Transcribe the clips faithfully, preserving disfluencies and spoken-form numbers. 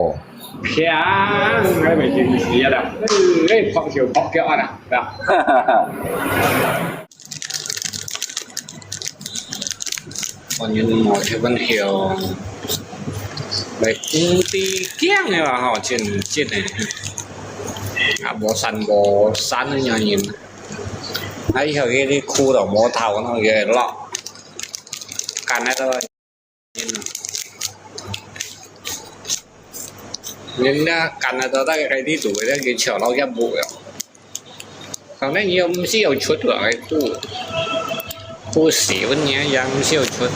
哦。香，還袂真實啊啦，哎，哎，拍手拍腳啊啦，是吧？哦，你無這份香，來，有滴驚的吧吼，真真的，啊，無山無山的原因，啊，以後佢啲苦都無頭，那個落，乾那個。 人家干了到大概該地度，那个桥老也无了。反正也毋是有出来个苦，苦死，阮娘也毋是有出，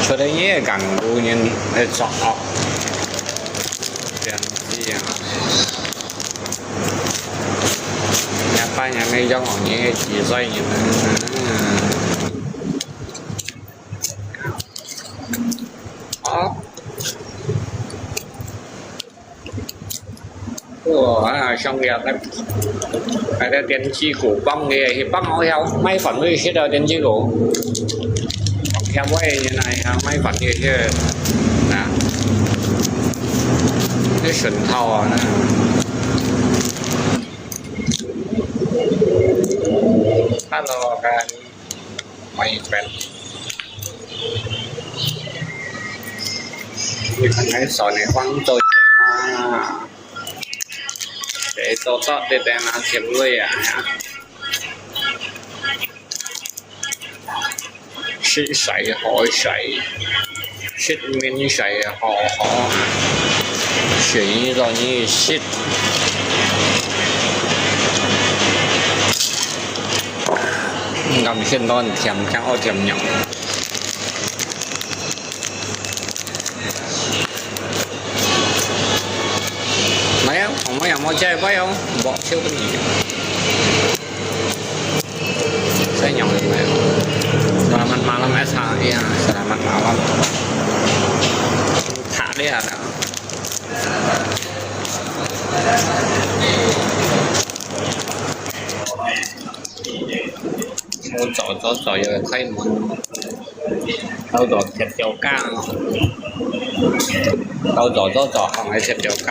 出来也干苦人来做哦。这样子啊。人家半夜没用哦，你也几岁人了？嗯。 哦。哦，啊，上个，啊，个電子鼓放个，去放好了，買飯去食了電子鼓。放下尾，原來啊，買飯去食，啊，去順頭啊，那。Hello，guys。 May friend。你看那手呢，放多钱啊，谁做到这边拿钱位啊？是谁好谁？是面谁好好？选一个你是。 嗯，感覺到很甜，像好甜樣。來啊，我們有沒有加一塊哦？我就不理。再咬一塊哦。Selamat malam, S H I, ya, selamat malam. Thả đi à. 我早早早有開門，早早貼條街，早早早早行來貼條街。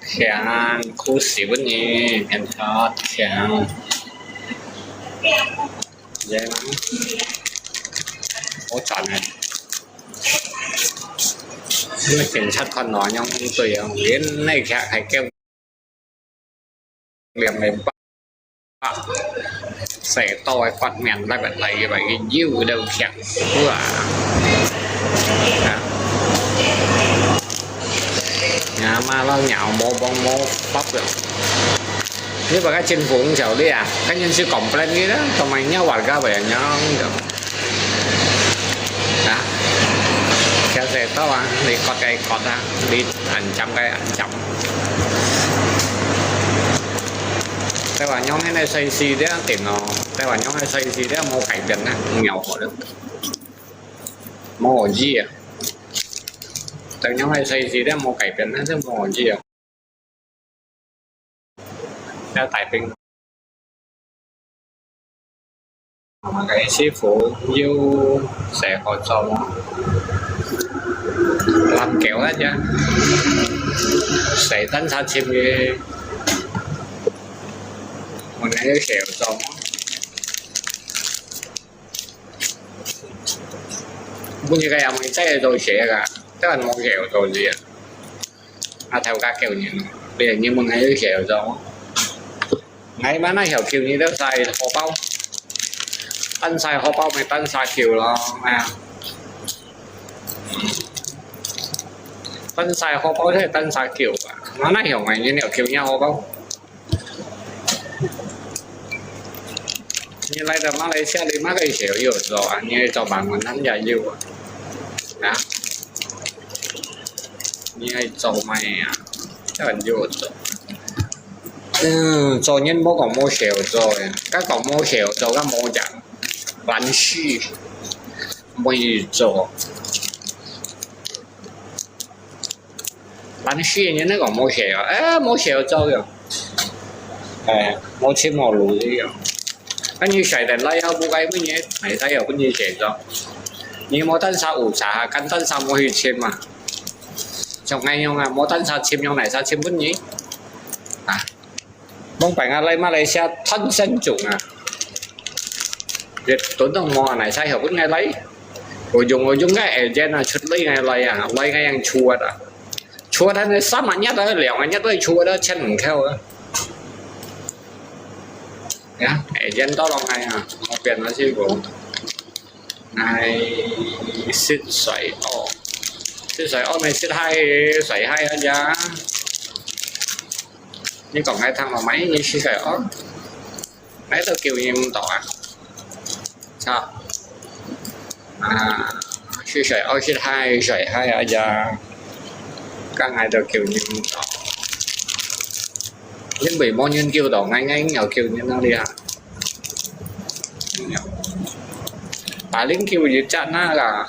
強，苦死我呢，現在強。 好賺啊！因為警察看到恁樣，毋對啊，連那個還叫兩個八，誰到來發面，那個來一個又都強，哇！啊！啊，罵到鳥毛毛毛發表。 你把个政府紅條你啊，肯定是 complain 你啦，同埋人家warga會恁樣个。啊，其實到啊，你割个割啊，你恁尖个恁尖。台灣用个細細个電腦，台灣用个細細个無改變啊，無好了，無好意啊。台灣用个細細个無改變，但是無好意啊。 要大兵。我們个師傅有寫好做嗎？籃球那隻，誰單車簽个？我們有寫好做嗎？本來个也沒在做寫个，當然無寫好做字啊。 啊，頭家叫人，你，你問𠊎有曉做？𠊎嘛哪曉叫你兜晒荷包？單晒荷包咪單晒叫咯，係啊。單晒荷包就係單晒叫啊，𠊎哪曉𠊎你曉叫人荷包？ 你來到馬來西亞，你麼个曉有做啊？你愛做bangunan也有啊？啊？你愛做麼个啊？當然有做。嗯，做人無講無曉做个，該講無曉做，該無講，懶尸，無做。 懶尸个人呢講無曉啊，誒，無曉做个。哎，無錢無路這樣。啊，你睡等來啊，不該分你，哪儕有分你睡著？你無單儕有儕，干單儕無去尋嘛。像恁樣啊，無單儕尋，用哪儕尋分你？啊，往擺啊，來馬來西亞賺錢種啊，也都能無，哪儕有分你來？我用我用个agent啊，出來个來啊，來个樣出啊。 出啊，三萬一都兩萬一都出啊，千五箍啊。呀，哎，人多咯，哎呀，我變了是無？哎，食水哦，食水哦，你食海，水海啊呀。你講該湯咯，買你食水哦，買到救你毋到啊。 操！啊，食水哦，食海，水海啊呀，剛才都救你毋到。因為無人救到，𠊎，𠊎硬要救你哪裡啊？Paling救一隻那個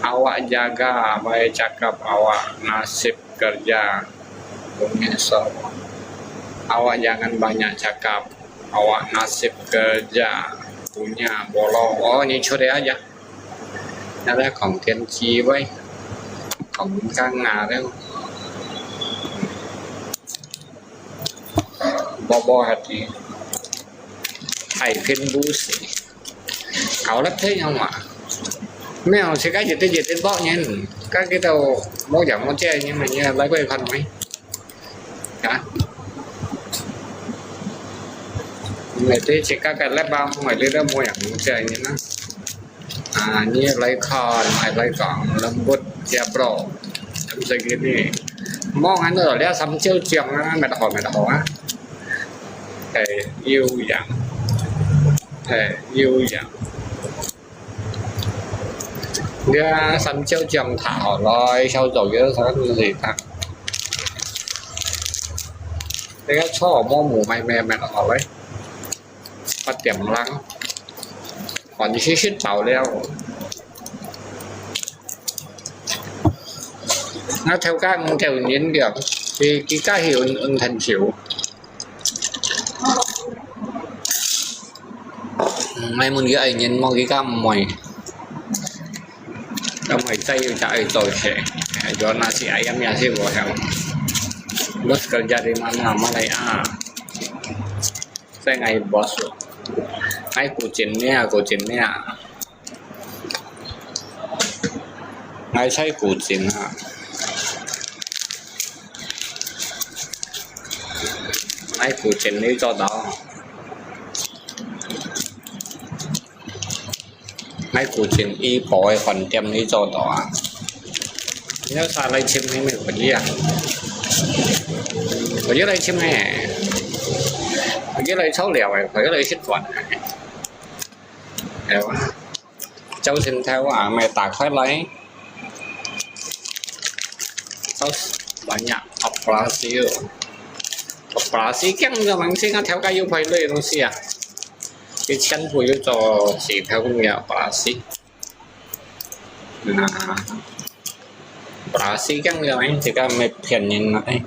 ，awak jaga baik cakap awak nasib kerja punya so. Awak jangan banyak cakap, awak nasib kerja punya bolo. 哦，你出來啊呀！那在講天氣喂，講剛啊了。Bobo hati, hai pin busi. Kau lep thế nhau mà. Mèo thì cái gì, cái gì trên bók nhé. Cái cái đâu bók chẳng có che nhưng mà như là lấy quay phần mấy. Hả? Mày thế chỉ các cái lep bao mày đi đâu mua chẳng mua che như nó. À, như lấy con, mày lấy con, lắm bút, ya bro. Em sẽ ghi đi. Mong anh ở đây sắm chiêu chiang á, mày đòi, mày đòi á. Ê, yêu dặn. Ê, yêu dặn. Dia sắm chiêu chiang thả họ rồi, sau rồi cái sao cái gì ta. Cái số mua mù mày mè mày họ lấy. Bắt tiệm lắng. Còn xí xít tàu leo. Nó theo các theo nhìn kìa. Thì cái cá hiệu ưng thành chịu. Mai mun cái ai nhìn mong cái cá mồi. Cá mồi chay yu chả ai tàu xe. Cho nasi ayam ya sih gua heo. Bos kerja di mana? Malay ah. Saya ngai bos. Ngai kucing ni ah, kucing ni ah. Ngai sai kucing ah. Ngai kucing ni cho tau. Ngai kucing y po cái khoản tiệm ni cho tau ah. Nếu sao lại chim hay mày có gì à? Có gì lại chim hay? Có gì lại xấu lẹo vậy? Có gì lại xích quần? Hiểu á. Cháu xin theo à, mày tải khỏi lấy. Cháu bảo nhạc operasi. Operasi kiăng cho mình xin theo cái yêu phải lấy东西à. Cái chân của yêu cho chỉ theo công nghệ operasi. Nah, operasi kiăng cho mình chỉ có mệt phiền nhìn nó đây.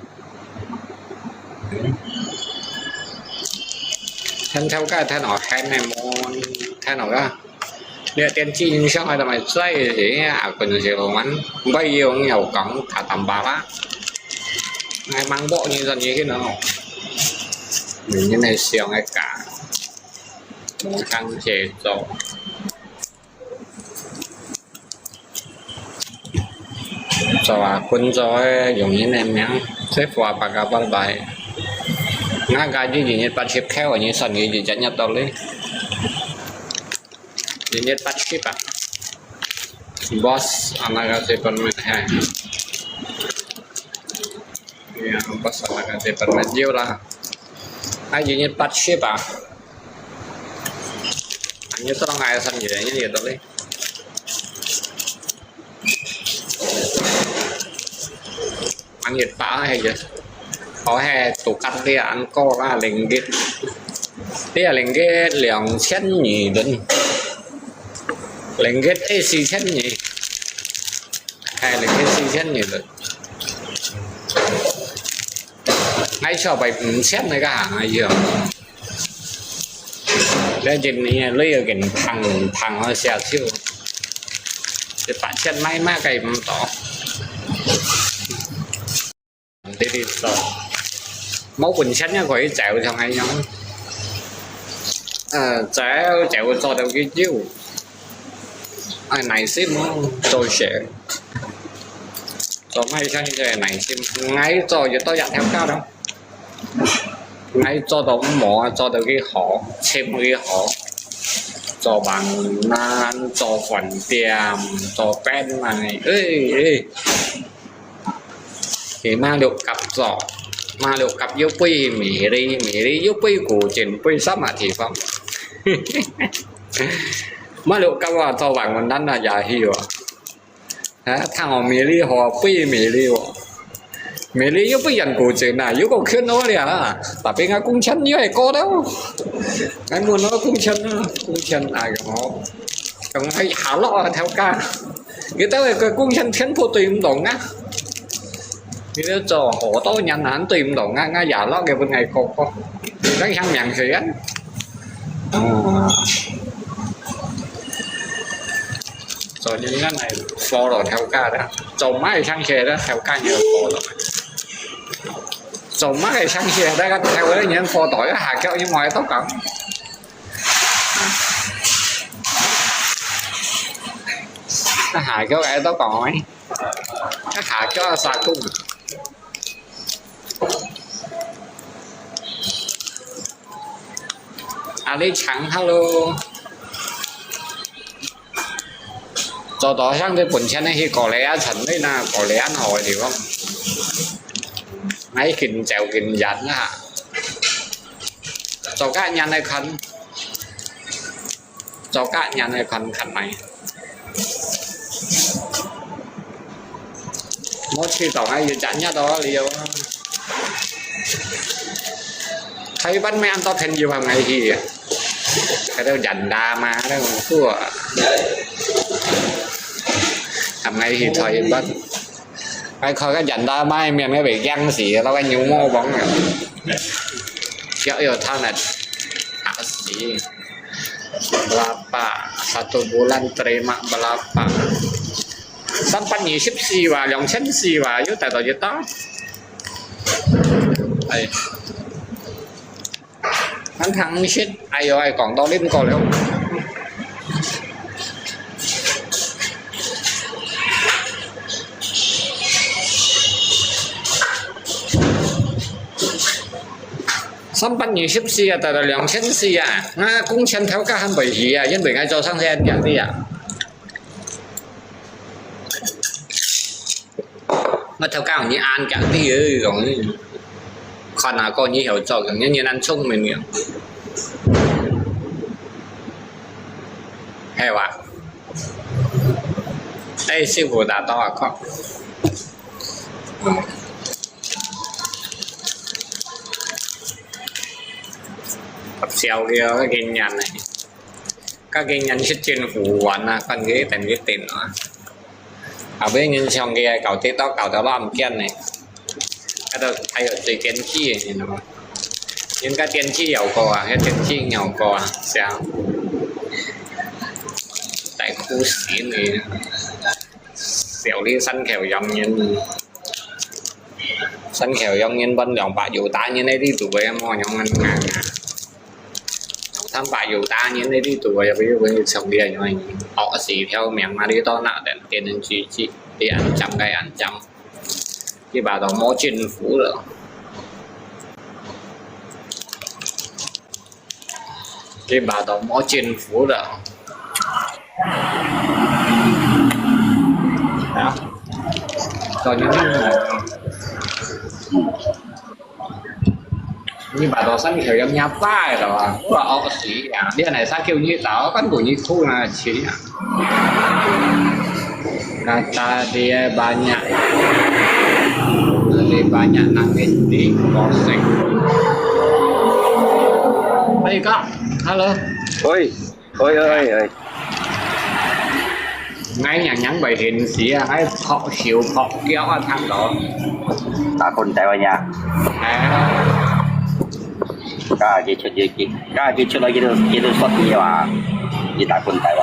Thân theo cái thân họ khen này môn thân họ đó. Nếu tiên tri nhưng sao ai mà sai thì à còn gì mà mắn bây giờ nhiều cổng cả tầm ba lá. Ngày mang bộ như dần như thế nào. Mình như này siêu ngay cả. Một thằng chế độ. Cho à, quân cho ấy, dùng như này miếng. Xếp vào bà gà bà bài. Ngã gà chứ gì nhiệt bát xếp khéo ở như sân như gì chắc nhất tao lấy. Gì nhiệt bát xếp à? Bos, anak kasi permen hai. Ya, bos anak kasi permen jiu lah. Hai gì nhiệt bát xếp à? Anh như tao ngai sân gì đấy, như gì tao lấy. Ăn nhiệt bá hay chứ. Có hè tủ cắt đi ăn cô là ringgit. Đi là ringgit 两千二 đơn. Ringgit ấy 四千二. Hay ringgit 四千二 đơn. 還差不多五千那个行啊，要。這今年啊，你要緊碰碰啊，下手，一百千買買个毋到。你哋做，無本錢也可以走，像恁樣。呃，走走做到佢有，愛耐心哦，做事。做麼个像這个耐心，愛做就到這條價咯。 𠊎做到無，做到佢好，尋佢好，做網站，做飯店，做變賣，誒誒，去馬六甲做，馬六甲又飛美麗，美麗又飛古晉，飛什麼地方？馬六甲啊，做網站啊，也去哦。 啊，聽哦，美麗好，不美麗哦。美麗又不遠古晉啊，又過近哦了啊。Tapi𠊎工錢又係高了。𠊎問哦，工錢啊，工錢哎喲，講係下落啊，頭家。佢兜个工錢全部對毋到啊。佢兜做好多年還對毋到啊，𠊎下落个分𠊎高高。𠊎想命佢啊。哦。 做人家來follow頭家啦，做麼个上去啦，頭家又follow。做麼个上去，大家台灣人follow一下腳，因為都講，一下腳，哎，都講，哎，一下腳啊，啥講？阿里強，hello。 做到像這本錢个去過來啊，城裡那過來恁好个地方，𠊎緊走緊遠啊。做个人來看，做个人來看，看來。無去到，𠊎有隻日到了啊。 台灣乜恁多朋友喊𠊎去，該兜人大嘛，該種貨，喊𠊎去台灣。𠊎看該人大嘛，面該被驚死，老闆牛魔王啊，要有他們打死。Berapa? Satu bulan terima berapa? 三百二十四吧，兩千四吧，有得到一單。哎，還聽毋識，哎喲，哎，講到你毋過了。三百二十四啊，得到兩千四啊，那工錢頭家還袂起啊，因為𠊎早上先講的啊。 我頭家你恁講，你有講，看哪個你曉做，你你恁聰明个，係吧？哎，師傅打到啊，看。搞笑个，該个人呢？ 該个人食政府碗啊，分佢等佢等啊。後尾人上去搞跌倒，搞到爛片呢。該度還有追電梯个，你知道嗎？人家電梯有過啊，該電梯有過啊，想大哭死你。小李山口洋人，山口洋人分兩百有打人个力度个，莫用恁硬啊。 三百有打人个力度啊，又不是上帝啊，因為惡死條命啊，你到哪等電視機，你恁針該恁針，你把都無政府了，你把都無政府了。啊，到你那个，嗯。 你把到山口洋人拜了啊，不好死呀！你那啥叫你找，根本你哭那去呀。Kata dia banyak, dia banyak nangis di polsek. Hei kak, halo. Oi, oi, oi, oi. 𠊎娘娘會現時啊，𠊎拍手拍腳啊，聽到。打工台灣人。哎。 家己出去，家己出來幾多，幾多十年啊，佢打工台灣。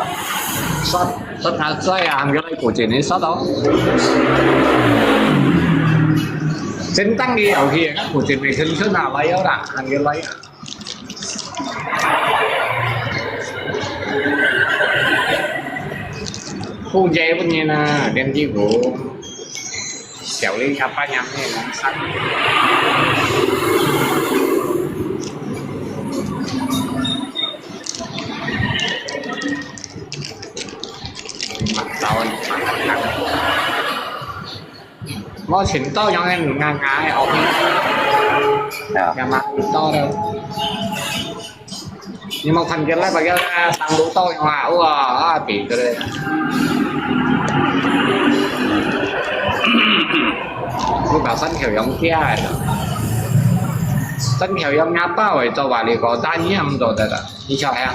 十，十下歲啊，還要來古晉个十哦。真正个遊戲，古晉个青春啊，來了啦，還要來啊。好嘢本人啊，電子股。 小李他扮演那个龙山。我尋到樣个硬硬个後面。啊。也嘛，到了。 你有沒有看見那個要上路到的話，哇，啊，比對。你把三條用掉了，三條用壓爆了，做法你个單样做得了，你晓得啊？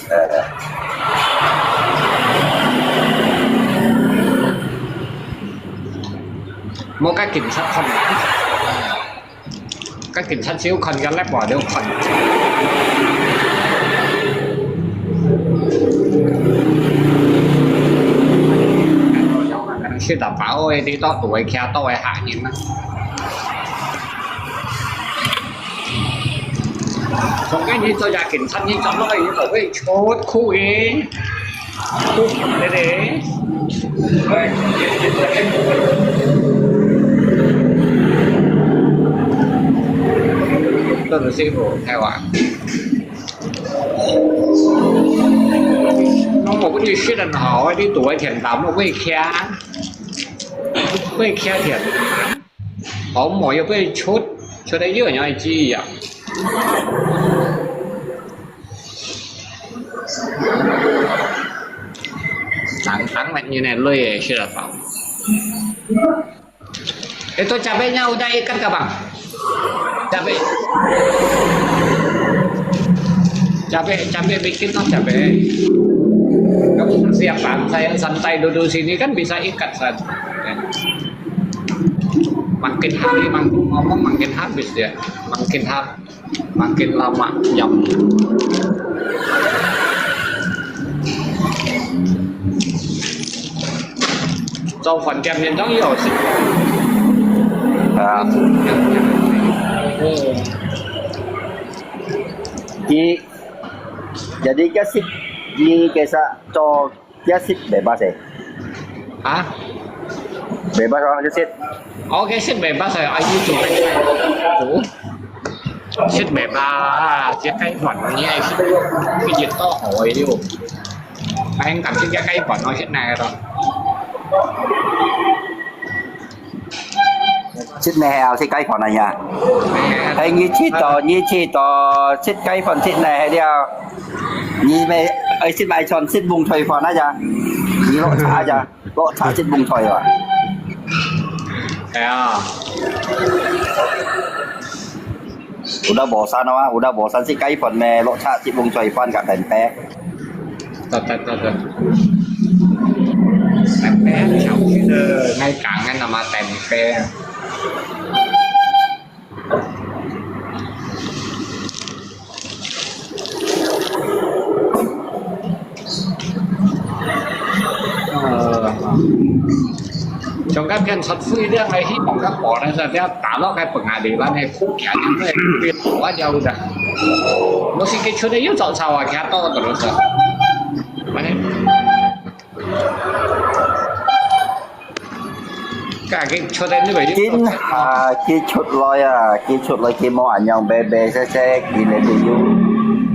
呃，莫个警察看。 个警察只有看个，那把就看。可能是打包个，你到都会看到个下人啊。从该你做下警察，你做到个，你就会出苦个。 真的辛苦，太晚。那我跟你说的好，你躲一天，打我会看，会看天。 好，我又被出，出来又要记啊。等等，你那累也是了吧？哎，都加倍，那我再一个个吧。加倍，加倍，加倍，bikin no加倍。Kamu siap bangsa yang santai duduk sini kan bisa ikat saja. Makin hari makin ngomong makin habis dia, makin ha-, makin lama nyam. 做饭店现在有事。啊。佢，jadi个食，你个啥做 个食袂巴适。啊？袂巴适个食。哦，个食袂巴适，啊，佢做个做。食袂巴啊，食雞飯，你愛食，佢熱到好个喲。哎，敢食个雞飯，我食哪个咯？ 食呢係食雞飯啊呀？係你食到，你食到食雞飯食呢係了，你咪愛食買餐食紅菜飯啊呀？你落茶呀，落茶食紅菜啊？係啊。 有得無散啊嘛，有得無散食雞飯咩？落茶食紅菜飯甲便便。對對對對。便便小吃的，愛講个那麼便便。呃， 像該片出水了，𠊎希望較薄呢，係這打落該本來地方个苦澀，因為變化了个。若是佢出來又燥燥啊，其他多个都係。喂，該佢出來你咪又燥燥。今下佢出來啊，佢出來佢無恁樣白白色色，佢那邊有，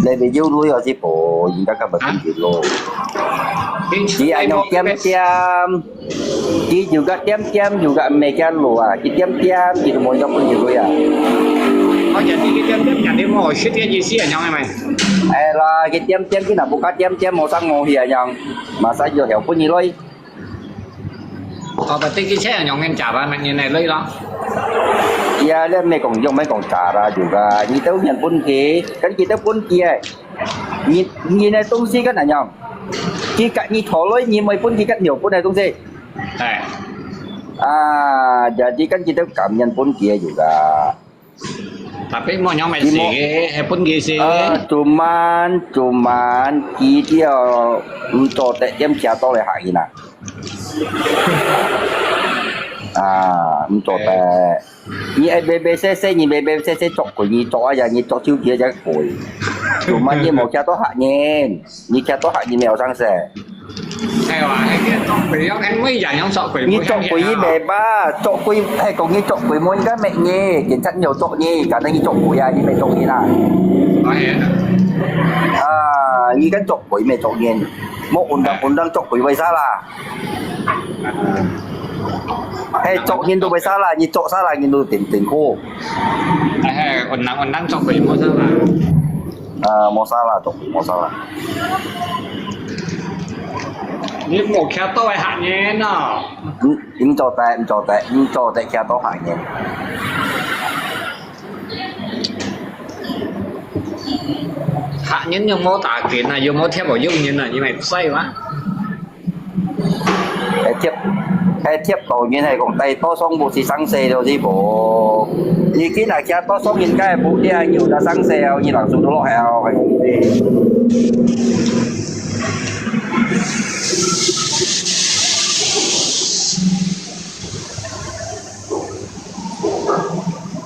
那邊有鐳哦，係無？應該較無緊要咯。啊？佢出來無白白。佢恁樣點點。 佢有个點點，有个毋係个路啊，佢點點，佢都無要分佢鐳啊。哦，人哋个點點，人哋無食个意思係樣个咩？哎啦，佢點點，佢若毋加點點，無生無氣啊樣，嘛使要曉分佢鐳。哦，不，對佢這樣樣个假扮，乜人來鐳咯。呀，你毋係講用，毋係講假啦，有个，你都原本佢，跟佢都分佢誒。 你，你个東西跟人樣，佢甲你討來，你毋愛分佢甲鳥分个東西。哎。啊，jadi kan kita感恩分佢个有啦。Tapi無樣會死个，係分佢死个。啊，cuman，cuman，佢條毋做得點食到來嚇人啊。啊，毋做得。你愛白白細細，你白白細細做鬼，你做啊呀，你做手機只鬼。Cuman你無食到嚇人。 你徛到下面有生事。係哇，係个捉鬼樣，係每人樣捉鬼，你捉鬼佢袂吧？捉鬼，係講你捉鬼，無應該搣你，警察有捉你，可能你捉鬼啊，你袂捉人啊。係啊。啊，你敢捉鬼，袂捉人，無undang-undang捉鬼為啥啦？係捉人都為啥啦？你捉啥啦？你都定定苦。係，undang-undang捉鬼無啥啦。 啊，無啥啦，都無啥啦。你無徛到會嚇人哦。毋，毋做得，毋做得，毋做得徛到嚇人。嚇人又無打緊啊，又無貼無用人啊，你咪衰哇。 係貼，係貼到人係講，大多數毋係生事就係無。你今日徛到上人家个屋裡，有得生事哦，你人手都落去哦，係講呢。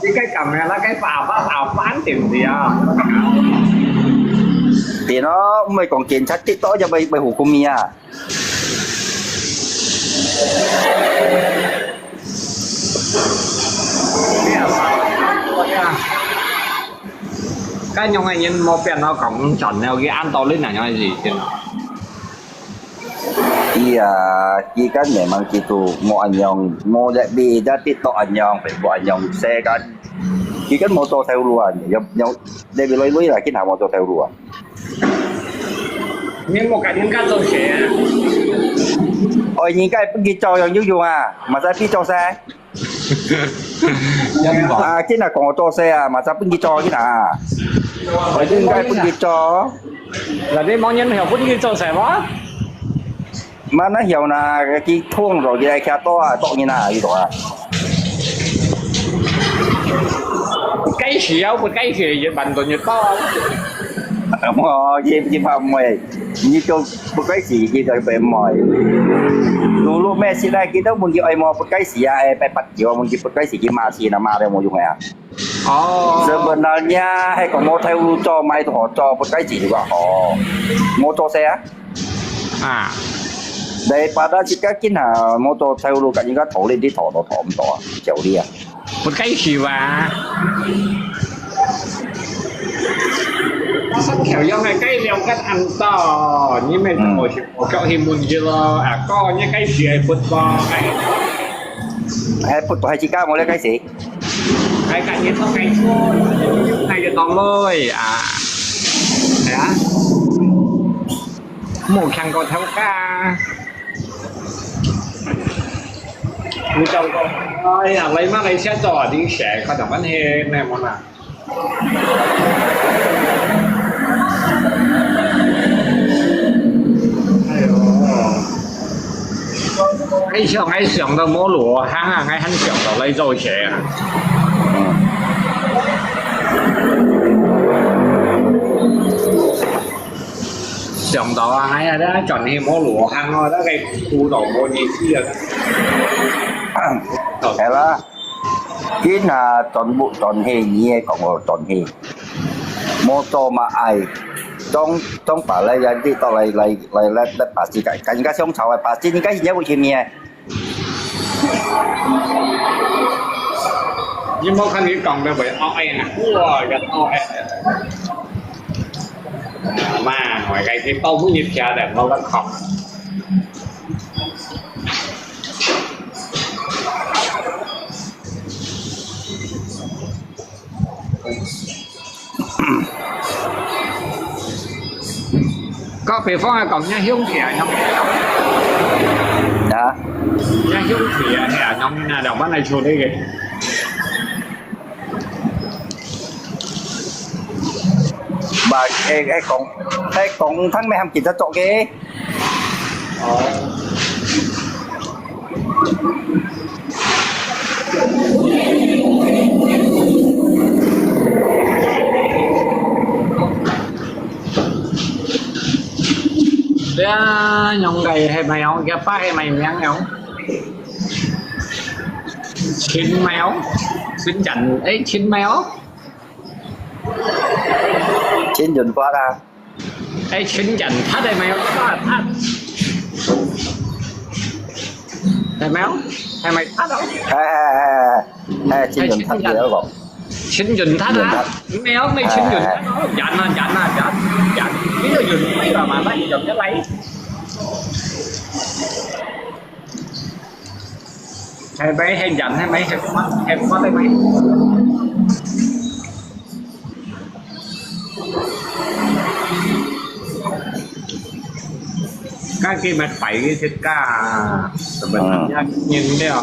你該講个，那該爸爸打翻點子啊？對咯，毋係講警察跌倒就會，會hukum你啊？ 該樣个人無變到講轉頭去按道理那樣个事情。佢啊，佢根本memang佢都無恁樣，無一味一直都恁樣，並無恁樣世間。佢根本無做頭路啊，有，有，你來來啦，佢還無做頭路啊。 你莫甲人家做事啊！哦，人家分佢做樣有用啊，嘛使佢做事。啊，今日講我做事啊，嘛使分佢做，今日啊。哦，應該分佢做。那你望人曉分佢做事無？嘛，那曉啦，佢通咗，佢來徛到啊，當然啦，佢懂啊。不該死啊，不該死，越慢鈍越多啊。哦，佢，佢怕毋會，你都不該死，佢都會毋會。Dulu meh sila kita mun ki ai mo pekai sia, eh, pepat kiwa mun ki pekai si ki masi na ma de mo yung ya. 哦。Sebenarnya hai ko mo thai lu cho mai to cho pekai si juga ho. Mo cho saya. 啊。Daripada si ka kin ha mo cho thai lu ka inga thau le di thau to thau to. Jauh dia. 不該死吧？生條樣个雞兩個恁多，你咪就無食無腳去問佢咯。啊，哥，你該死係不多，哎。哎，不多，還自家無了該死。哎，該你做該做，哎，就當咯，啊。係啊。 無看過頭家。你講過，哎呀，來馬來西亞做啊，你寫，看到問題，那麼啦。哎喲，哎想，哎想到無路行啊，哎很想到來做事啊。嗯。 想到啊，哎呀，這轉去無路行哦，這個苦到無意思啊。係啦，今下全部轉去，你也講我轉去，無做嘛愛，總，總把來人哋到來，來，來，來，來把自己，跟人家相吵啊，把自己應該是要去咩？ 你莫看你講到會惡誒啊，哇，个惡誒。嘛，我个去到每日聽咧，我个靠。 個北方个講，人家兄弟啊，人家啊？人家兄弟啊，係啊，人家兩班來處理个。Ba, eh, eh, kong, eh, kong thang me ham kita tok ke. 這樣个係麼个？佢爸係麼个名哦？秦麼个哦？秦展，誒，秦麼个哦？秦俊發啊。 哎，陳展達係無？達達，係無？係無達哦？哎哎哎哎，哎，陳俊達个嗰個。陳俊達啊，陳俊達。無，無陳俊達哦，展啊展啊展，展，呢個俊輝啊嘛，那個俊一來。係無？係展，係無？係麼？係麼？係無？ 該佢乜擺个食家，sebenarnya年了，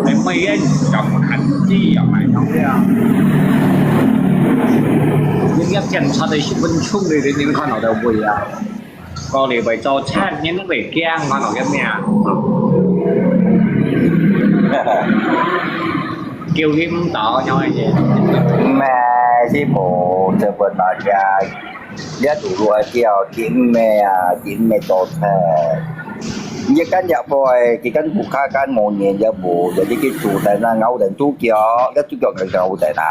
係每日咁閒時又買東西啊。你一天出去十分鐘，你你看到都會啊。 講你會做賊，你都會驚，看到个咩啊？叫佢毋到，樣个嘢。毋係，係無，這本來个，你堵路个叫，佢毋係啊，佢毋係做賊。你跟入去，佢跟屋下跟無人也無，就你去住在那咬人豬腳，你豬腳个咬人啊。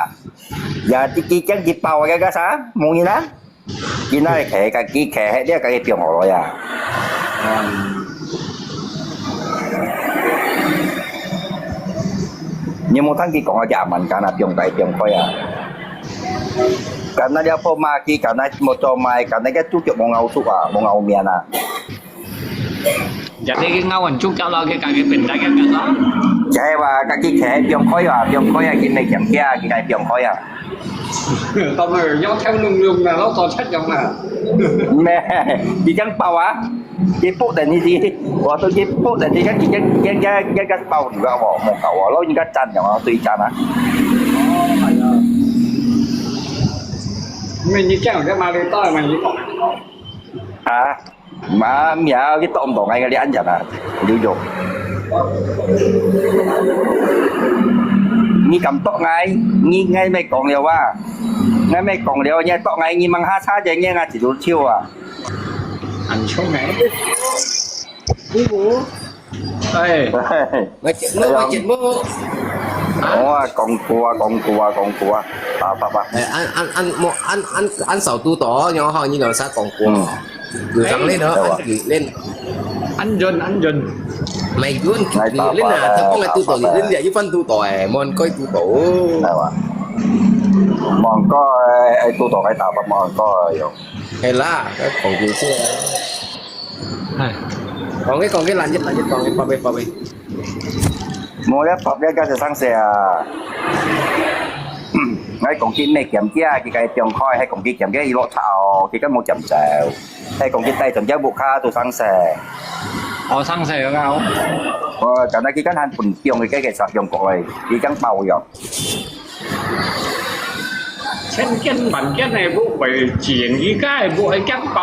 也佢佢驚佢包个个啥？無人啊？ 今仔日佢家己佢，你家己放好了呀。你有無聽佢講啊？佢阿蠻幹啊，放大放開啊。敢若了破嘛，佢敢若無做賣，敢若个豬腳無咬熟啊，無咬面啊。 Jadi佢咬完豬腳咯，佢家己變大隻腳咯。就係話，家己企喺放開啊，放開啊，佢毋係強迫啊，佢家己放開啊。當然有條龍龍啊，老早出樣啊。咩？你這樣包啊？佢剝等你知，我都佢剝等你，佢佢佢佢佢佢包你啊，我無搞啊，老人家讚了啊，對讚啊。哦，係啊。咩？你這樣在哪裡到嘛？你講。啊？ 嘛，苗，你剁毋到𠊎个，你恁樣啊，劉勇。你敢剁𠊎？你𠊎乜講了啊，𠊎乜講了，你剁𠊎，你吂下車就你啊，一路笑啊。恁聰明。哎。 𠊎節目，𠊎節目。哦，講古啊，講古啊，講古啊，爸爸爸。哎，恁恁恁無恁恁恁少堵到，然後你兩儕講古。嗯。有上練哦，哎。恁有練。恁準，恁準。毋係準，有練啊，哎，爸爸，佢講个堵到，爸爸。有練啊，一般堵到哎，無人可以堵到。係哇。無人可以，哎，堵到，哎，打發無人可以用。係啦，講古先啊。 唉。講个講个，lanjut lanjut講个，寶貝寶貝。無了，寶貝，該就生事啊。𠊎講佢毋係兼職，佢家放開，係講佢兼職，佢落車哦，佢根本無兼職。係講佢帶轉隻屋下做生事。哦，生事个哦。哦，但係佢間還分放佢个个十樣過來，佢間包樣。 千間萬間个屋，為自然而家个屋係驚爆。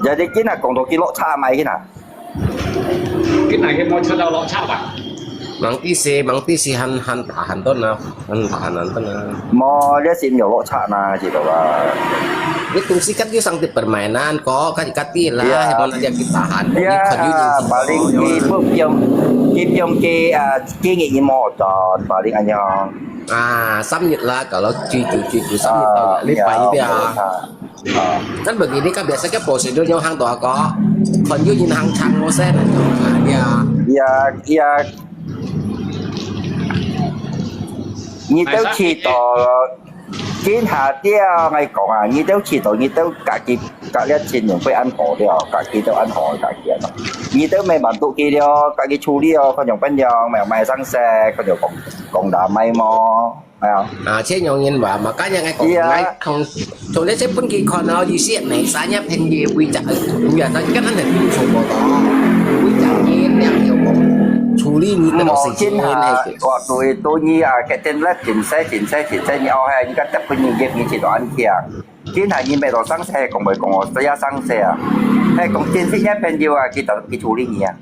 Jadi今日講到佢落車買去哪？ 今日佢無出到落車吧？吂知勢，吂知勢，還還tahan到哪，還tahan到哪。無，這係有落車哪，知道吧？你東西kan有上帝permainan kok，kati kati lah，Ya. Mana dia kita tahan. Ya, paling佢不用，佢不用佢啊，幾日佢無轉，paling恁樣。啊，三日啦，kalau最久最久三日到，啊，禮拜一啊。Ya, 啊。Kan begini kan biasa kan prosedur yang hang tua ko. Kon yu nyin hang chang mo sen. Ya. Ya, ya. Ni tao chỉ tỏ, chính hà tia ngay cổng à, ni tao chỉ tỏ, ni tao cả kịp, cả liệt trình những phải ăn hổ đi à, cả kịp tao ăn hổ, cả kịp à. Ni tao mày bản tụ kỳ đi à, cả kịp chu đi à, con những bên yang, mày mày sang xe, con những cổng, cổng đá mày mò. 係啊。啊，這樣人話嘛，今日𠊎講，𠊎講，從這些分佢看哦，有些人三日平日為隻，為啊，但今日係做無到，為隻人了又講。處理你个事情，無，今下，係个。我對，對你啊，決定了真細，真細，真細，你後下，你个得分你業，你去到安恬。今下你買到生死，講袂講哦，這下生死啊，係講真實个朋友啊，佢就，佢處理你啊。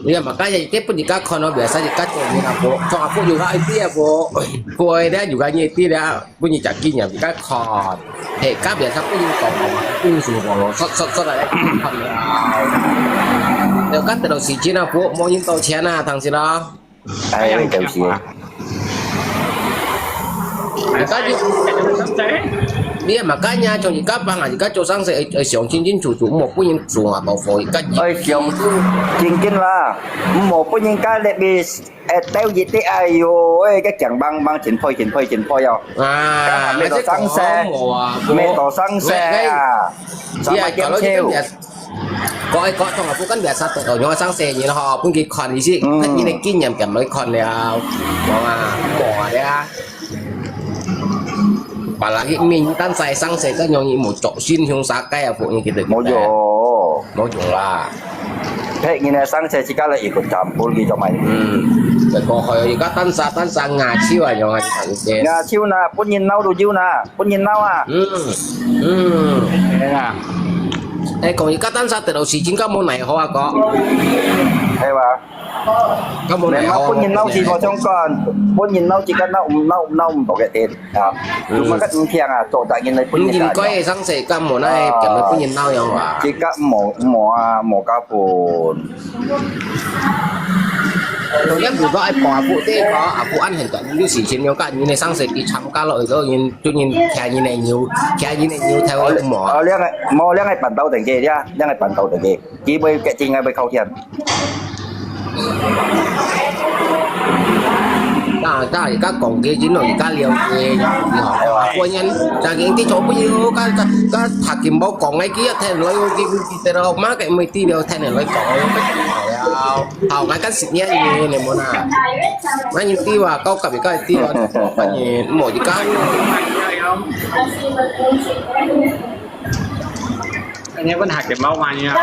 你嘛，今日佢分你家看咯，袂使你家做你阿婆，做阿婆有个idea無？過咧有个idea了。 分你食經驗，你家看，係，隔壁上分你講，分你說講咯，說，說，說來看了。就講得到時間啊，無，無人道歉啊，當時咯。哎，就是。你家就，你也嘛，今日從你家幫啊，你家做生意，愛，愛想清清楚楚，莫分人做啊，到時你家。愛想清楚啦，莫分人家入去 哎，兜一滴，哎喲，哎，个強棒棒，真配，真配，真配哦。啊，該還沒到生死，還係講無啊，無。沒到生死啊，哎，哎，三百點球。哎，講到這個，講，哎，講，講啊，不過你也差不多，用生死人吼，分佢看一些，嗯。看你个經驗點來看了，無啊，無啊，了。 Apalagi mintan saya sang saya kan yang imo cok sin yung sakay apo yung kita. Moyo. Moyo lah. Hek ngin sang saya jika lah ikut campur gitu mai. Hmm. Beko koyo ika tansa tansa ngaciu ayo ngaciu. Ngaciu na, pun yin nau du jiu na, pun yin nau ah. Hmm. Hmm. Ya. Eh, kong ika tansa terus si jing kamu naik hoa ko. Ewa. 本人老師無相干，本人老師个鬧鬧鬧毋到个天啊，做麼个毋聽啊，做大人來本人家。毋應該生死，敢無那點个本人鬧樣啊？這个無無啊，無加分。有人如果愛幫阿婆，這个阿婆安很短，有時間有个，你个生死佢參加落去，都人都人騎人个牛，騎人个牛，台灣無啊？哦，兩个無兩个辦到等个呀，兩个辦到等个。 佢會決定愛會靠天。那那而家講嘅，因為而家了解，你好，本人，正經啲做朋友，甲甲甲客金寶講个，佢一聽來，佢佢佢得了，馬个咪知了，聽人來講，好了，好，我跟十年你你冇啦，那你知哇，高級而家知哇，反正冇而家。 你問下佢貓玩呀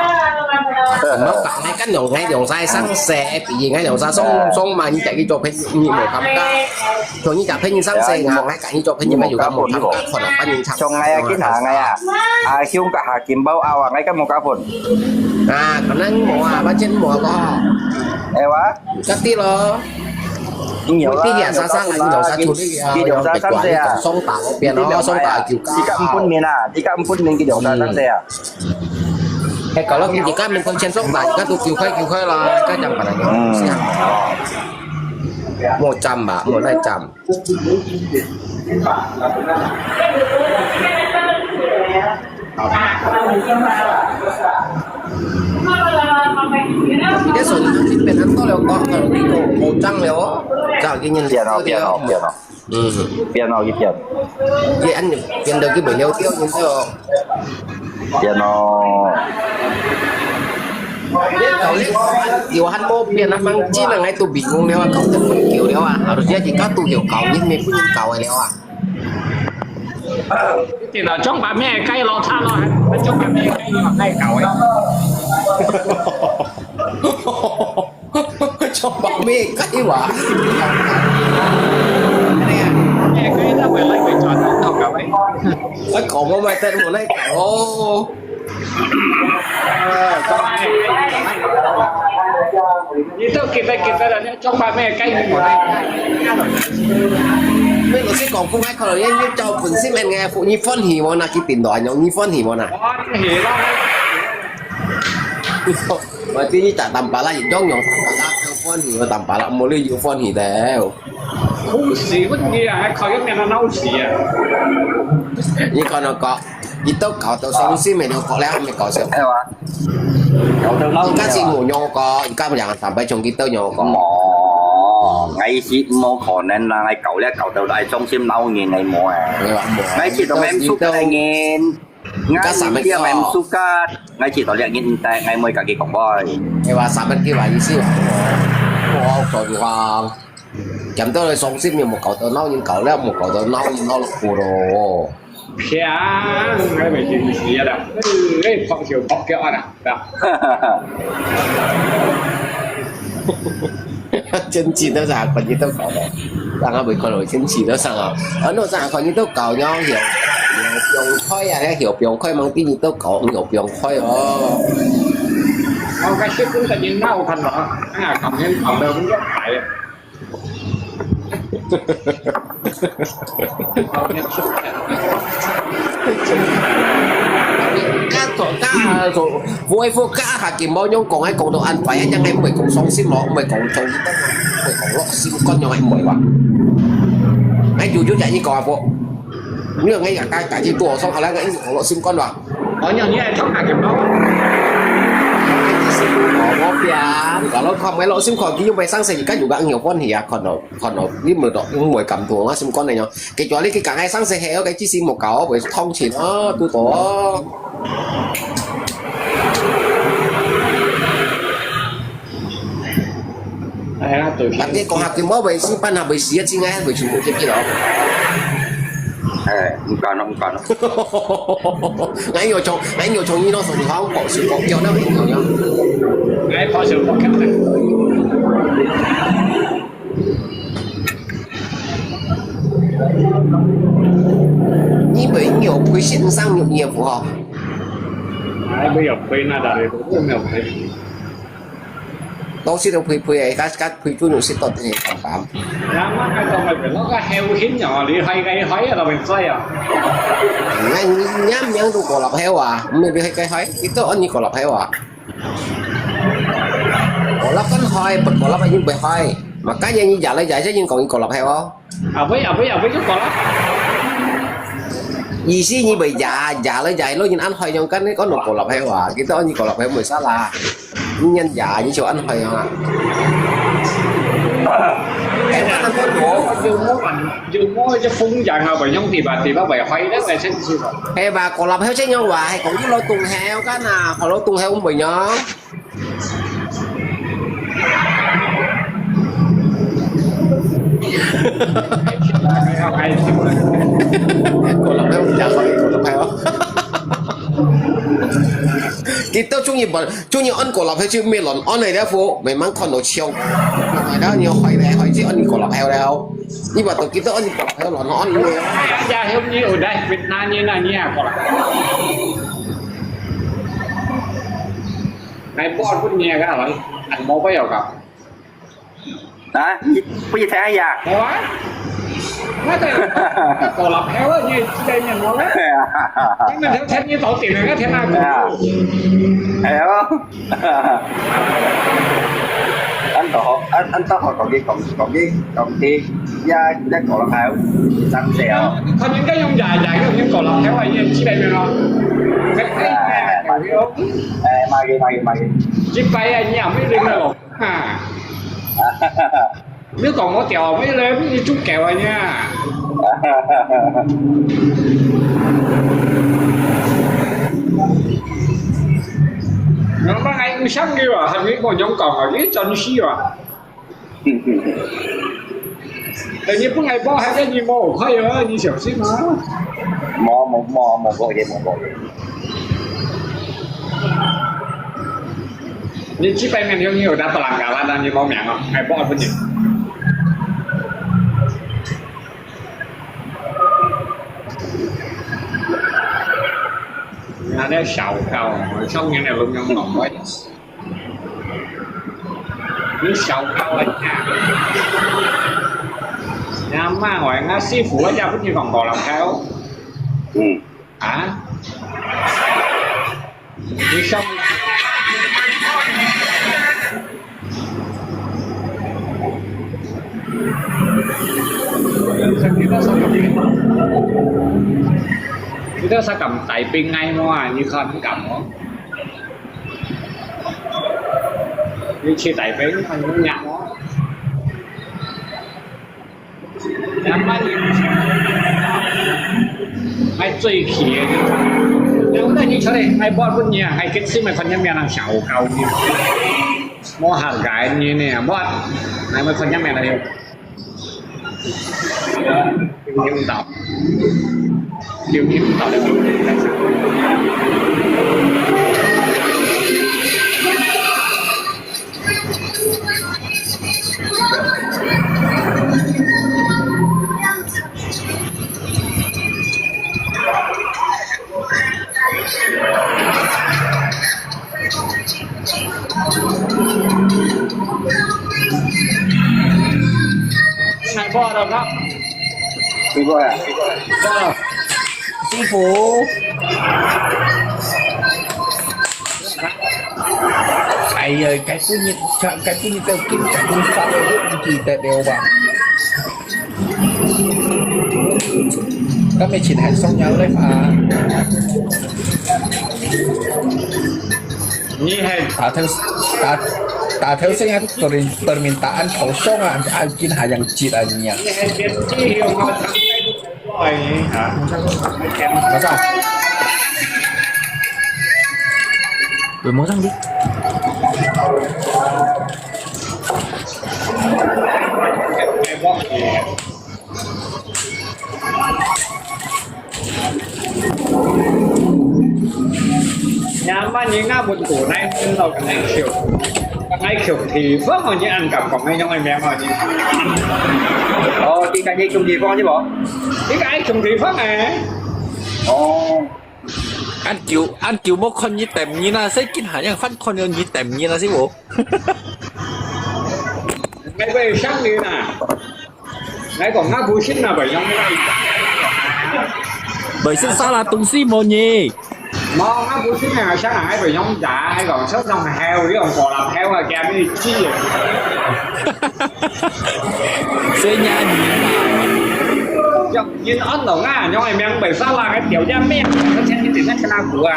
？Mau ka ngai kan dong ngai dong sai sang se, pi ngai dong sa song song ma ni tak ki cho phen ni mo kam ka. Cho ni tak phen ni sang se nga ngai ka ni cho phen ni ma yu ka mo kam ka khon a pan ni chak. Song ngai a kin ha ngai a. A hiung ka ha kim bao awa ngai ka mo ka phun. A, ka nang mo a, ba chen mo ko. Ewa. Ka ti lo. Kin yo la, kin yo sa sa, kin yo sa chu li a, kin yo sa sa se a. Song ta lo pian lo, song ta kiu ka. Ti ka mpun min a, ti ka mpun min kin yo sa sa se a. 係，搞到佢而家面對前中大，而家都叫開叫開啦，而家就唔係啦。嗯。莫站吧，莫再站。你个手機都變成到了光，你都無站了哦，早已經變了，變了，變了。 嗯，變咯，一變。佢恁樣變到佢袂了掉，然後變咯。你搞你有還無變啊？mang chi nang ai tu bingung了啊，搞得分久了啊，harusnya kita tu有搞，你沒不能搞了啊。電腦裝把咩雞攞叉咯，裝把咩雞攞雞搞嘅。 做白咩雞話？咩雞都會拉佢轉到頭㗎喂。佢講我咪得無拉佢哦。你都記得記得啦，你做白咩雞你無拉。咩老師講公開課，你你做本身咩嘅，你歡喜無？那佢變到恁樣，你歡喜無？那？歡喜啦。 Berarti你tak tampak lah, jong jong tampak lah, kau pun you tampak lah, mulai you pun you tahu. 好事乜嘢啊？靠一命啊，嬲事啊！你看到個，你都搞到傷心，你都搞了還沒搞笑。係啊，搞到嬲。你家是無用個，你家不兩三百種，你都用個。無，𠊎是無可能啦，𠊎搞了搞到來傷心惱人，𠊎無啊。係啊，無。𠊎知道𠊎毋suka人。 Ka samet ko. Em suka, ngai chỉ tao lihat ngin tai ngai mui kaki kong boy. Ewa samet ki wa isi wa. Wow, kau duhang. Jam tu le song sim ni mo kau tau nau yin kau le mo kau tau nau yin nau lo ku lo. Piang, ngai mai jin si ya da. Eh, pok siu pok ke ana da. 真正都是看你都搞的，让他们看到真正都上啊，啊，那上看你都搞，然后有有放开啊，有放开嘛，比你都搞，有放开哦。我个结婚个人哪有看到啊？哎呀，感觉搞得很厉害。家做家做，唔會講家下健保樣講，還講到恁壞，一樣還唔會講傷心咯，唔會講傷心，唔會講落心肝樣，還唔會話。哎，舅舅講你講啊，不？你講哎呀，該改天多少，後來个一直講落心肝吧。哦，你你還聽下健保？我講，我講，你講落看，買落心肝，佢又買生死，而家又講有關係啊，看到看到，你唔會到，你唔會感動，我心肝嚟樣。 佢叫你去講个生死係，个只是無搞，會通情哦，堵到哦。哎呀，對。但你講下佢無會死，半下會死啊，真个會全部接去咯。哎，毋敢咯，毋敢咯。𠊎有從，𠊎有從你那時候，你好像講笑，那個朋友。哎，好笑，我看看。 你朋友陪先生有业务哈？哎，没有陪那个的，我没有陪。都是都陪陪哎，他他陪住你是到底干嘛？那么该怎么办？那个后天哦，你还该还要到现在啊？那你你名都过了后啊，没有你还该还，你都按你过了后啊。 Golap kan hoi, put golap aja bai hoi. Makanya ni jalai jai sa yung kong golap hewa. Apa ya, apa ya, apa ya golap? Isi ni bai ja, jalai jai lo yin an hoi yung kan ni kon golap hewa. Kita ni golap hewa bai salah. Ni yan ja, ni cho an hoi ha. Hewa kan kon do. 有無一風人啊，會用地吧，地吧會開得來先知道。係吧？過立口先用話，係講啲老東口間啊，學老東口會用。過立口唔得，過立口。佢都中意問，中意安過立口就咩亂安嚟咧，副慢慢看到笑。然後你要開咧，開始安過立口了。 你話到幾多安排，還有亂安排。Ya, hôm nay udah fitnah niya na niya ako lang. Ngai po ako niya ka lang. Ang mo ba yun ka? Ha? Pwede tayo ya? Diba? Nata, nata kolap hewa niya, sila niya mo lang. Ang nasa niya tao tinangat, tinangat. Ayo. 恁多學，恁恁多學講佢講講佢講佢也也講落口，生死哦。佢應該用牙牙用用講落口啊，因為之類嘅咯。哎，哎，哎，哎，買嘅買嘅買嘅。一擺啊，你也沒人了咯，啊。 你講我調，我來你做狗啊呀！我乜係毋想你啊，係你講樣講啊，你真係啊！但你本來包還在你無開啊，你小心啊！無無無無無嘢無無嘢。 你幾百年後你有得不能搞了，那你報名啊，還不二十年。那个小高，少年的龙阳老外，你小高啊，你阿妈话，俺师傅我也不知讲过了，还有。嗯。 啊？你上，你到上咁，你到上咁大兵挨我啊？你看你敢哦？你去大兵，你看你弱哦？ Yang mana ni? Ai cuy kie. Yang mana ni cari? Ai buat pun ni, ai kecil mai konyam yang nang siau kau ni. Mau harga ni ni, buat. Ai mai konyam yang ni. Yung tau. Yung yung tau. 你買過了嗎？你過呀？師傅。哎呀，該半日，該半日都見，該半日發了，都毋記得了吧？Kami chin han song yang left ah. 你係 Tatel, ta, tatel saya permintaan kosong ah, angkin hayang cit ah niya. 你係先知曉我聽你講話啊？Masa? Belum mau sampai. 你阿媽，你阿妹做哪知道个愛求，愛求地方哦，你恁敢講个樣个名哦，你。哦，點解你求地方啫無？你个愛求地方誒？哦。 An kiu, an kiu mo kon ni tem ni na, sai kin ha yang fan kon ni tem ni na si wo. 你會想你啦。 𠊎講𠊎不信啊，會用該個。Bai sin sala tung si mo ni. 無，𠊎不信啊，想啊，𠊎會用假，𠊎講手上係，你用過啦，係啊，驚你知啊。 Sai nya ni. 用人安到啊，用个名會sala，該條件咩？佢請你點樣跟他估啊？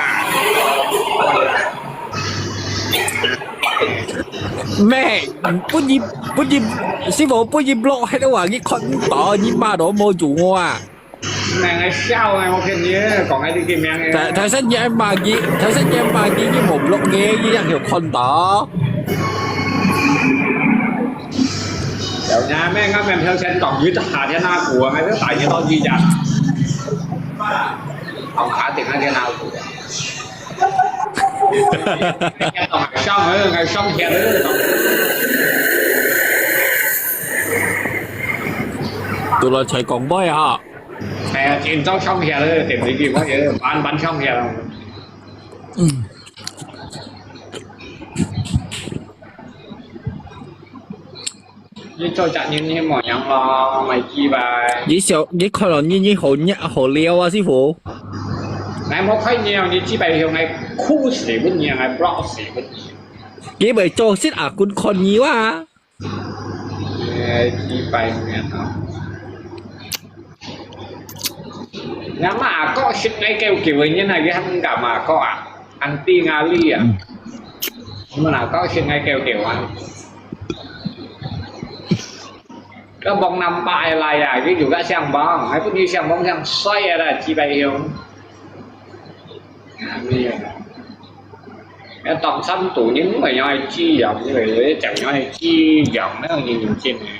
Mẹ, bút ni, bút ni, si wo bút ni block hai đó à, ni kon to, ni ma đó mo chủ ngo à. 名係笑啊，我跟你講，該啲叫名嘅。 Tại, tại sao ni ai ma ni, tại sao ni ai ma ni, ni mo block ni, ni yang hiểu kon to. 有呀，咩？啱啱頭先講佢夏天啊，估啊，係都大熱多啲咋。講下定下天啊，估。傷啊，傷血啊。 Tụi lo chạy còng bơi hả? 係啊，緊張傷血啊，定你見乜嘢，慢慢傷血啊。 嗯。 你做責任你無樣咯，咪知吧。 你小，你看到你，你好，你好料啊，師傅。 𠊎無看你，你知吧？用𠊎酷死分你，𠊎block死分你。 你咪做事啊，คุณคนนี้ว่า 誒，知吧？你啊，你阿媽阿哥識𠊎叫叫个人啊，佢喊阿媽阿哥啊，aunty阿姨啊。你阿哥識𠊎叫叫啊。 Cái bông năm ba ai lai à, cái dù cái sang bông, hai pun như sang bông sang xoay à, chỉ bay hiong. À, mi à. Cái tòng sắm tủ những người nói chi dòng, như vậy chẳng nói chi dòng, nó như nhìn trên này.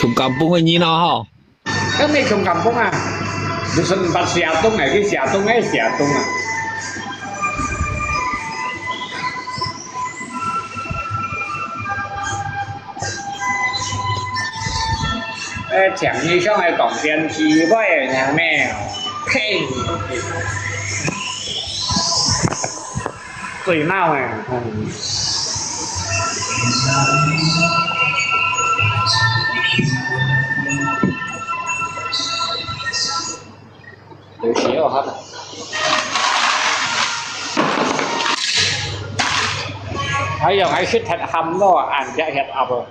Thùng cà bông hay như nào hả? Kan may chong kampung ah. Dusun pat Siatong eh, ki Siatong eh, Siatong ah. Eh, 請你上來講電視，喂，咩？呸！ 最鬧誒。嗯。有時候哈。還有還識忒喊咯，恁隻忒鴨哦。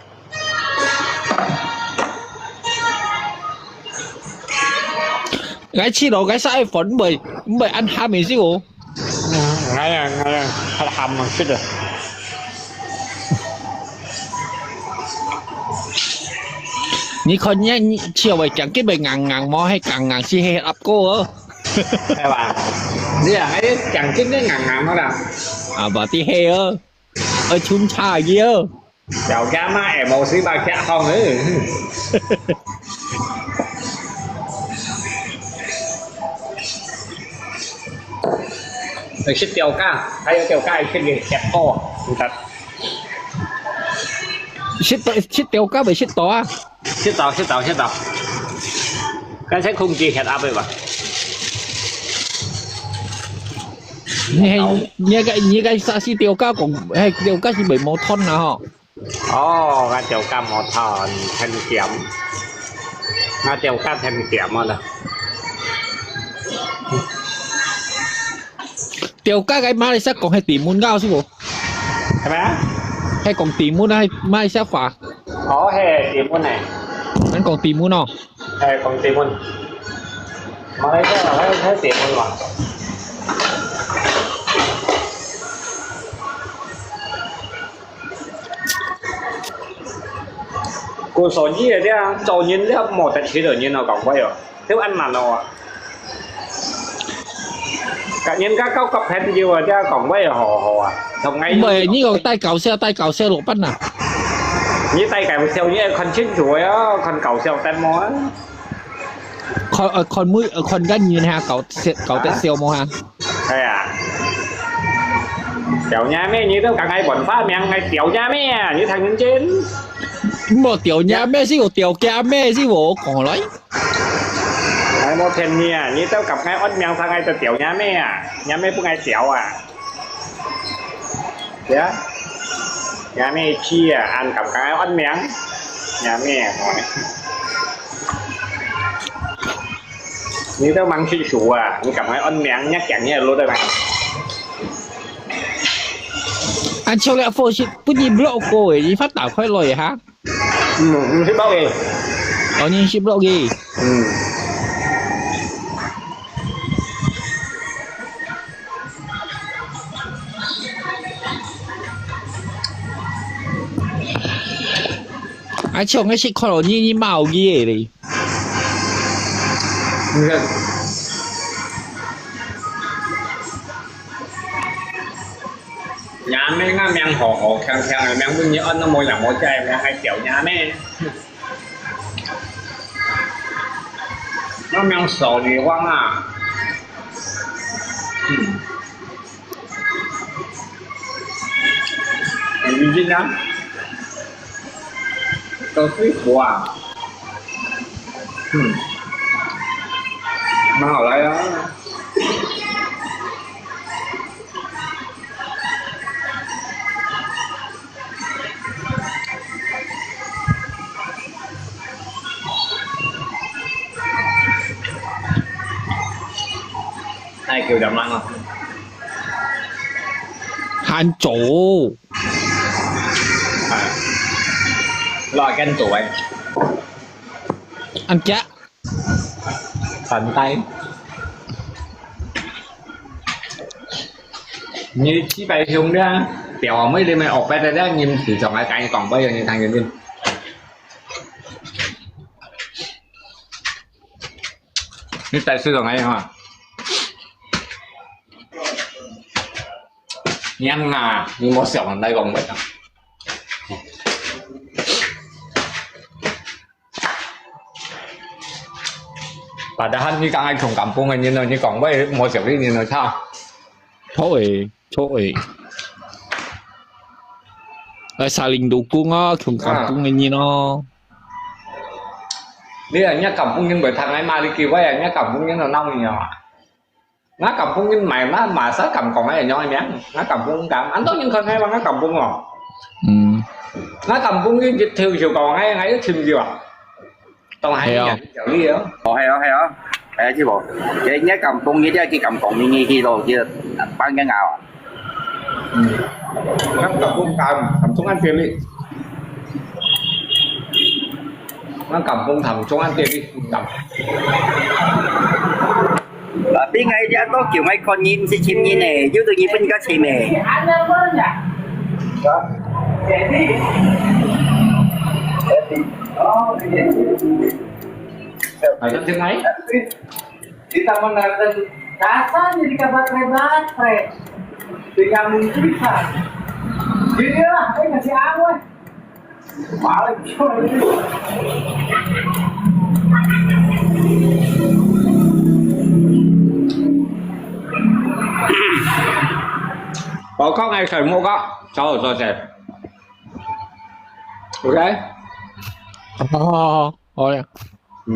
𠊎試咯，𠊎使iPhone毋會毋會恁喊个事哦。嗯，𠊎啊，𠊎啊，較喊啊，識啊。你看你你笑會講，根本硬硬，無係硬硬，是係鴨哥哦。係吧？你啊，𠊎講真个硬硬个啦。啊，無的係哦，愛沖茶个哦。 小家嘛，哎，無水把腳放了。你食吊架，還有吊架，食个食過，毋得。食到食到今日食到啊！食到食到食到，剛才空姐食鴨尾吧。你係，你个，你个沙士掉價講，係掉價係袂無斷啊吼？哦，𠊎掉價無斷，天險。𠊎掉價天險啊啦。掉價个馬來西亞講係timun个係無？係咩啊？係講timun啊，係馬來西亞話。哦，係timun呢。咱講timun哦。 係，講timun。馬來西亞還，還timun嘛。過所以啊，這樣做人了無得罪人哦，講話哦，就恁難哦啊。甲人家交个朋友啊，這講話好好啊，同𠊎。毋係，你講戴搞笑，戴搞笑老闆啊。你戴搞笑，你愛看清楚啊，看搞笑得無啊？ 看，呃，看每，呃，看个人哈，搞笑，搞得笑無哈？係啊。掉若咩，你都講𠊎文化名，𠊎掉若咩啊？你聽認真。無掉若咩，係有掉假咩，係無？講來。𠊎無騙你啊，你都講𠊎安名，𠊎就掉若咩啊？若咩分𠊎掉啊？ 呀，若咩知啊，恁敢敢安名？若咩，你都吂識數啊，你敢敢安名，若驚你老得來。啊，像這貨係分你block過誒，你發達快樂誒哈？嗯，你識block誒。哦，你識block誒。嗯。 啊，像个係看到你，你罵有佢个咧。你看。若咩啊，名好好，強強个名，分你安到無影無跡个名，還掉若咩？ 那名少女荒啊。嗯。很認真啊。搞水果啊。嗯。蠻好來啊。 哎，九點半了。還早。哎，那還早哎。恁早？ 反帶。你幾擺凶了，表妹你們學白的了，你們市場還敢講不要你看見面。你在市場還有嗎？娘啊，你莫笑人來講話啊。 Padahal你講愛窮kampung个人咯，你講話無食个人咯，操！錯誒，錯誒。愛saling dukung啊，窮kampung个人咯。你啊，若kampung人會聽𠊎罵你句話啊，若kampung人都鬧你啊。 𠊎kampung人買，𠊎masa敢講𠊎樣个名？𠊎kampung敢，恁多人看𠊎話𠊎kampung哦。嗯。𠊎kampung人一條就講𠊎，𠊎一尋就啊。當然係啊。人有道理哦。哦，係哦，係哦，係啊，知無？誒，你kampung人，你去kampung人去咯，去幫人啊。嗯。𠊎kampung敢，敢中間地理。 𠊎kampung談中間地理，敢。Tapi𠊎這都叫𠊎看人，毋係尋人誒，有對日本人較尋誒。Ada sing lain? Di taman natin, dasar niya di ka batre-batre. Di ka mong tulisan. Di niya lang, ay, nasi away. Balik siya. 我講係水木角，走，多謝。OK？好，好，好，好，好呀。嗯。